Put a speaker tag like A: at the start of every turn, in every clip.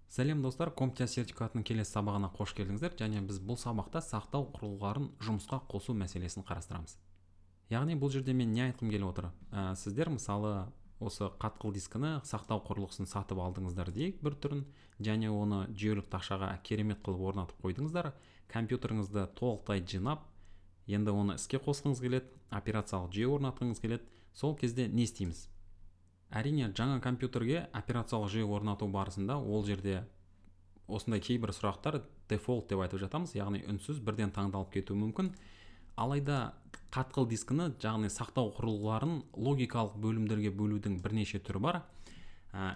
A: Сәлем, достар! CompTIA сертификатының келесі сабағына қош келдіңіздер. Және біз бұл сабақта сақтау құрылғыларын жұмысқа қосу мәселесін қарастырамыз. Яғни бұл жерде мен не айтқым келіп отыр? Сіздер, мысалы, осы қатқыл дискіні, сақтау құрылғысын сатып алдыңыздар дейік, бір түрін, және оны жүйелік тақшаға керемет қылып орнатып қойдыңыздар. Компьютеріңізді толықтай жинап, енді оны іске қосқыңыз келеді, операциялық жүйе орнатқыңыз келеді. Сол кезде не істейміз? Әрине, жаңа компьютерге операциялық жүйе орнату барысында ол жерде осындай кейбір сұрақтар дефолт деп айтып жатамыз, яғни үнсіз бірден таңдалып кетуі мүмкін. Алайда қатқыл дискіні, яғни сақтау құрылғыларын логикалық бөлімдерге бөлудің бірнеше түрі бар.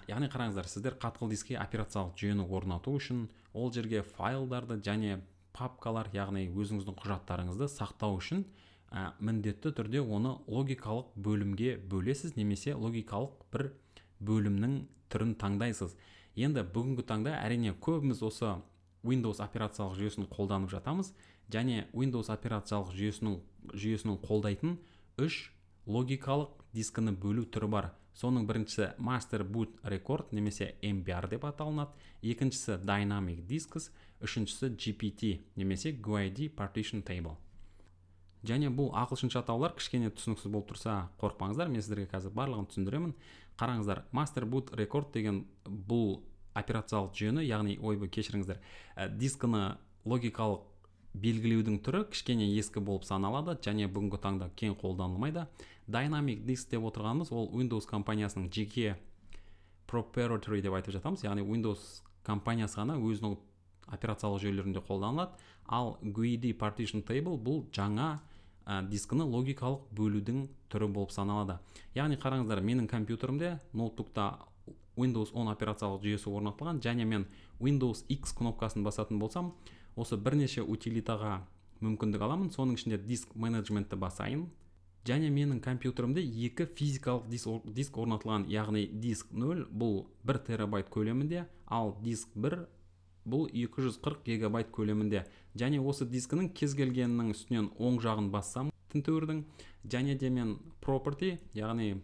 A: Яғни қараңыздар, сіздер қатқыл дискіге операциялық жүйені орнату үшін, ол жерге файлдарды және папкалар, яғни өзіңіздің құжаттарыңызды сақтау үшін міндетті түрде оны логикалық бөлімге бөлесіз немесе логикалық бір бөлімнің түрін таңдайсыз. Енді бүгінгі таңда, әрине, көбіміз осы Windows операциялық жүйесін қолданып жатамыз және Windows операциялық жүйесінің қолдайтын үш логикалық дискіні бөлу түрі бар. Соның біріншісі Master Boot Record немесе MBR деп аталынады, екіншісі Dynamic Disks, үшіншісі GPT немесе GUID Partition Table. Және бұл ағылшынша атаулар кішкене түсініксіз болып тұрса, қорықпаңыздар, мен сіздерге қазір барлығын түсіндіремін. Қараңыздар, Master Boot Record деген бұл операциялық жүйені, яғни, ойбай, кешіріңіздер, дискіні логикалық белгілеудің түрі кішкене ескі болып саналады және бүгінгі таңда кең қолданылмайды. Dynamic Disk деп отырғанымыз ол Windows компаниясының жеке proprietary деп айтып жатамыз, яғни Windows компаниясы ғана өзінің операциялық жүйелерінде қолданылады. Ал GUID Partition Table бұл жаңа дискіні логикалық бөлудің түрі болып саналады. Яғни қараңыздар, менің компьютерімде, ноутбукта Windows 10 операциялық жүйесі орнатылған және мен Windows X кнопкасын басатын болсам, осы бірнеше утилитаға мүмкіндік аламын. Соның ішінде диск менеджментті басайын. Және менің компьютерімде екі физикалық диск орнатылған, яғни диск 0 бұл 1 терабайт көлемінде, ал диск 1 бұл 240 гигабайт көлемінде. Және осы дискінің кез келгенінің үстінен оң жағын бассам тінтуірдің және де мен property, яғни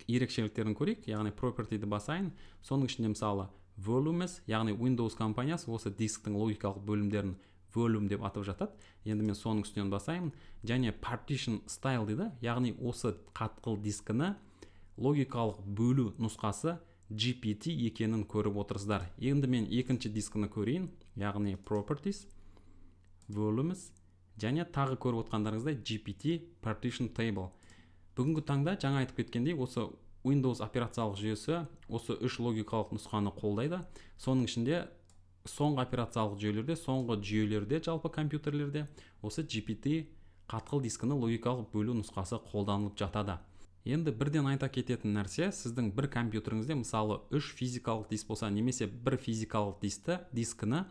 A: ерекшеліктерін көрейік, яғни propertyді басайын. Соның ішінде, мысалы, volumes, яғни Windows компаниясы осы дисктің логикалық бөлімдерін volume деп атап жатады. Енді мен соның үстінен басайын және partition style дейді, яғни осы қатқыл дискіні логикалық бөлу нұсқасы GPT екенін көріп отырсыздар. Енді мен екінші дискіні көрейін, яғни properties, volumes және тағы көріп отқандарыңыздай GPT partition table. Бүгінгі таңда, жаңа айтып кеткендей, осы Windows операциялық жүйесі осы үш логикалық нұсқаны қолдайды. Соның ішінде соңғы операциялық жүйелерде, соңғы жүйелерде, жалпы компьютерлерде осы GPT қатқыл дискіні логикалық бөлу нұсқасы қолданылып жатады. Енді бірден айта кететін нәрсе: сіздің бір компьютеріңізде, мысалы, үш физикалық диск болса немесе бір физикалық дискіні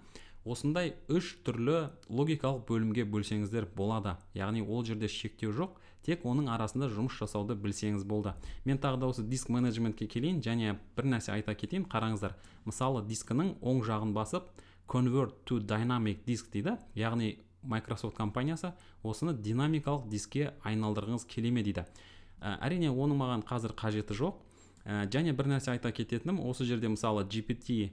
A: осындай үш түрлі логикалық бөлімге бөлсеңіздер болады. Яғни ол жерде шектеу жоқ, тек оның арасында жұмыс жасауды білсеңіз болды. Мен тағы да осы диск менеджментке келейін және бір нәрсе айта кетейін. Қараңыздар, мысалы, дискінің оң жағын басып, convert to dynamic disk дейді, яғни Microsoft компаниясы осыны динамикалық дискке айналдырғыңыз келе ме дейді. Әрине, оның маған қазір қажеті жоқ. Және бір нәрсе айта кететінім, осы жерде, мысалы, GPT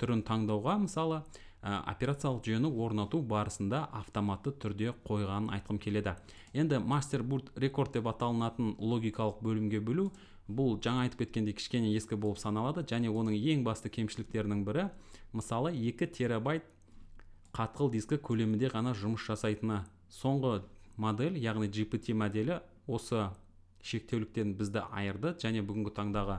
A: түрін таңдауға, мысалы, операциялық жүйені орнату барысында автоматты түрде қойғанын айтқым келеді. Енді Master Boot Record деп аталынатын логикалық бөлімге бөлу бұл жаңа айтып кеткендей кішкене ескі болып саналады және оның ең басты кемшіліктерінің бірі, мысалы, 2 терабайт қатқыл дискі көлемінде ғана жұмыс жасайтыны. Соңғы модель, яғни GPT моделі осы шектеуліктен бізді айырды және бүгінгі таңдағы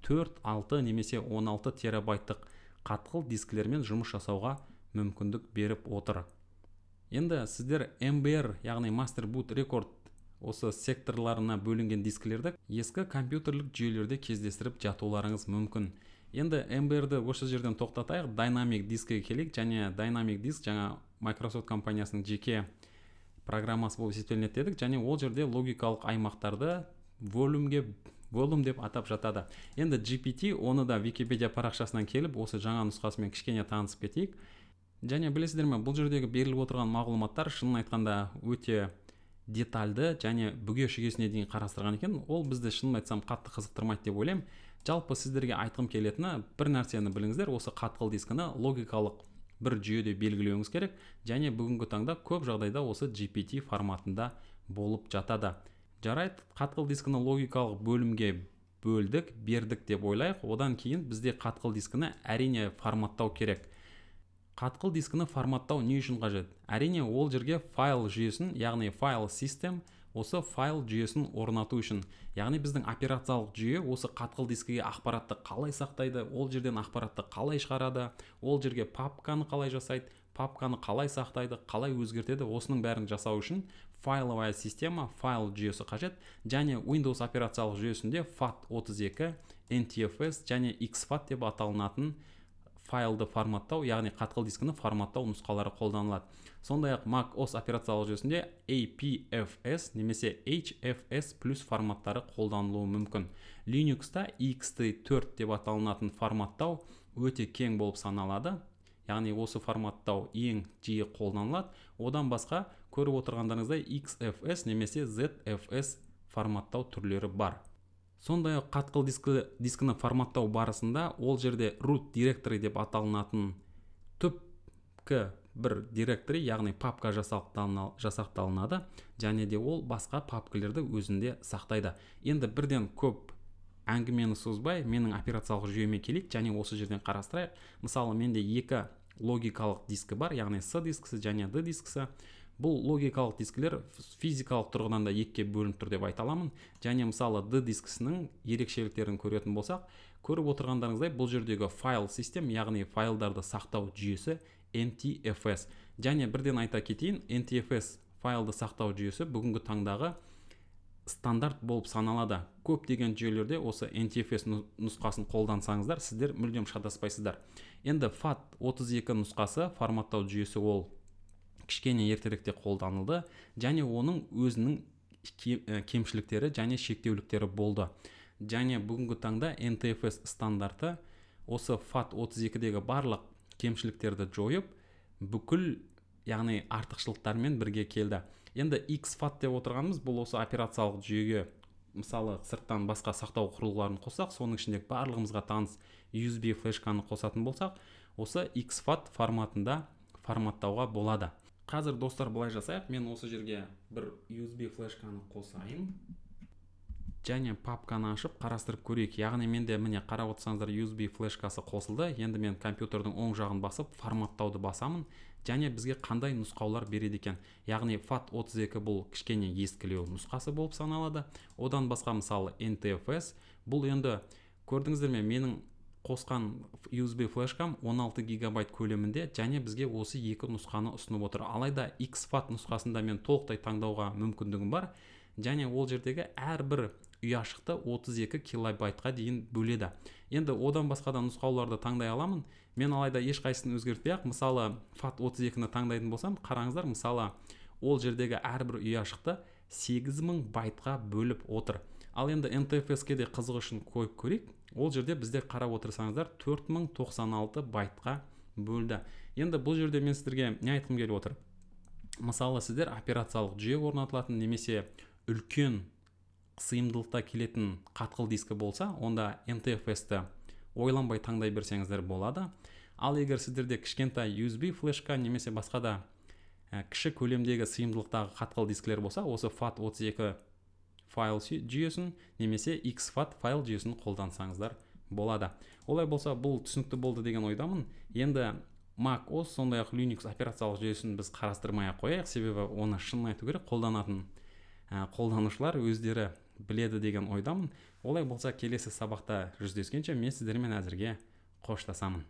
A: 4, 6 немесе 16 терабайттық қатқыл дискілермен жұмыс жасауға мүмкіндік беріп отыр. Енді сіздер MBR, яғни Master Boot Record осы секторларына бөлінген дискілерді ескі компьютерлік жүйелерде кездестіріп жатуларыңыз мүмкін. Енді MBR-ді осы жерден тоқтатайық, Dynamic дискіге келейік. Және Dynamic диск жаңа Microsoft компаниясының жеке программасы болып есептелінеді дедік және ол жерде логикалық аймақтарды volume деп атап жатады. Енді GPT, оны да Википедия парақшасынан келіп, осы жаңа нұсқасымен кішкене танысып кетейік. Және білесіздер ме, бұл жердегі беріліп отырған мағлұматтар шынын айтқанда өте детальді және бүге шігесіне дейін қарастырған екен. Ол бізді, шынын айтсам, қатты қызықтырмайды деп ойлаймын. Жалпы сіздерге айтқым келетіні, бір нәрсені біліңіздер: осы қатқыл дискіні логикалық бір жүйеде белгілеуіңіз керек және бүгінгі таңда көп жағдайда осы GPT форматында болып жатады. Жарайды, қатқыл дискіні логикалық бөлімге бөлдік, бердік деп ойлайық. Одан кейін бізде қатқыл дискіні, әрине, форматтау керек. Қатқыл дискіні форматтау не үшін қажет? Әрине, ол жерге файл жүйесін, яғни file system, осы файл жүйесін орнату үшін. Яғни біздің операциялық жүйе осы қатқыл дискіге ақпаратты қалай сақтайды, ол жерден ақпаратты қалай шығарады, ол жерге папканы қалай жасайды, папканы қалай сақтайды, қалай өзгертеді, осының бәрін жасау үшін файловая система, файл жүйесі қажет. Және Windows операциялық жүйесінде FAT32, NTFS және exFAT деп аталынатын файлды форматтау, яғни қатқыл дискіні форматтау нұсқалары қолданылады. Сондай ақ Mac OS операциялық жүйесінде APFS немесе HFS плюс форматтары қолданылуы мүмкін. Linuxта ext4 деп аталынатын форматтау өте кең болып саналады, яғни осы форматтау ең жиі қолданылады. Одан басқа, көріп отырғандарыңыздай, XFS немесе ZFS форматтау түрлері бар. Сондай ақ қатқыл дискіні форматтау барысында ол жерде root directory деп аталынатын түпкі бір directory, яғни папка жасақталынады және де ол басқа папкалерді өзінде сақтайды. Енді бірден көп әңгімені созбай, менің операциялық жүйеме келейік және осы жерден қарастырайық. Мысалы, менде екі логикалық дискі бар, яғни C дискісі және D дискісі. Бұл логикалық дискілер физикалық тұрғыдан да екіге бөлініп тұр деп айта аламын. Және мысалы, D дискісінің ерекшеліктерін көретін болсақ, көріп отырғандарыңыздай, бұл жердегі file system, яғни файлдарды сақтау жүйесі NTFS. Және бірден айта кетейін, NTFS файлды сақтау жүйесі бүгінгі таңдағы стандарт болып саналады. Көптеген жүйелерде осы NTFS нұсқасын қолдансаңыздар, сіздер мүлдем шатаспайсыздар. Енді FAT32 нұсқасы форматтау жүйесі, ол кішкене ертеректе қолданылды және оның өзінің кемшіліктері және шектеуліктері болды. Және бүгінгі таңда NTFS стандарты осы FAT32-дегі барлық кемшіліктерді жойып, бүкіл, яғни артықшылықтармен бірге келді. Енді exFAT деп отырғанымыз бұл осы операциялық жүйеге, мысалы, сырттан басқа сақтау құрылғыларын қоссақ, соның ішінде барлығымызға таныс USB флешканы қосатын болсақ, осы exFAT форматында форматтауға болады. Қазір, достар, былай жасайық: мен осы жерге бір USB флешканы қосайын және папканы ашып, қарастырып көрейік. Яғни менде, міне, қарап отырсаңыздар, USB флешкасы қосылды. Енді мен компьютердің оң жағын басып, форматтауды басамын және бізге қандай нұсқаулар береді екен? Яғни FAT32 бұл кішкене ескілеу нұсқасы болып саналады. Одан басқа, мысалы, NTFS. Бұл енді, көрдіңіздер ме, менің қосқан USB флешкам 16 гигабайт көлемінде және бізге осы екі нұсқаны ұсынып отыр. Алайда exFAT нұсқасында мен толықтай таңдауға мүмкіндігім бар және ол жердегі әрбір ұяшықты 32 килобайтқа дейін бөледі. Енді одан басқа да нұсқауларды таңдай аламын мен, алайда ешқайсысын өзгертпей ақ, мысалы, FAT32-ні таңдайтын болсам, қараңыздар, мысалы, ол жердегі әрбір ұяшықты 8000 байтқа бөліп отыр. Ал енді NTFS-ке де қызық үшін қойып көрейік. Ол жерде бізде, қарап отырсаңыздар, 4096 байтқа бөлді. Енді бұл жерде мен сіздерге не айтқым келіп отыр? Мысалы, сіздер операциялық жүйе орнатылатын немесе үлкен сыйымдылықта келетін қатқыл дискі болса, онда NTFS-ті ойланбай таңдай берсеңіздер болады. Ал егер сіздерде кішкентай USB флешка немесе басқа да кіші көлемдегі сыйымдылықтағы қатқыл дискілер болса, осы FAT32 файл жүйесін немесе exFAT файл жүйесін қолдансаңыздар болады. Олай болса, бұл түсінікті болды деген ойдамын. Енді Mac OS, сондай ақ Linux операциялық жүйесін біз қарастырмай ақ қояйық, себебі оны, шынын айту керек, қолданатын қолданушылар өздері біледі деген ойдамын. Олай болса, келесі сабақта жүздескенше, мен сіздермен әзірге қоштасамын.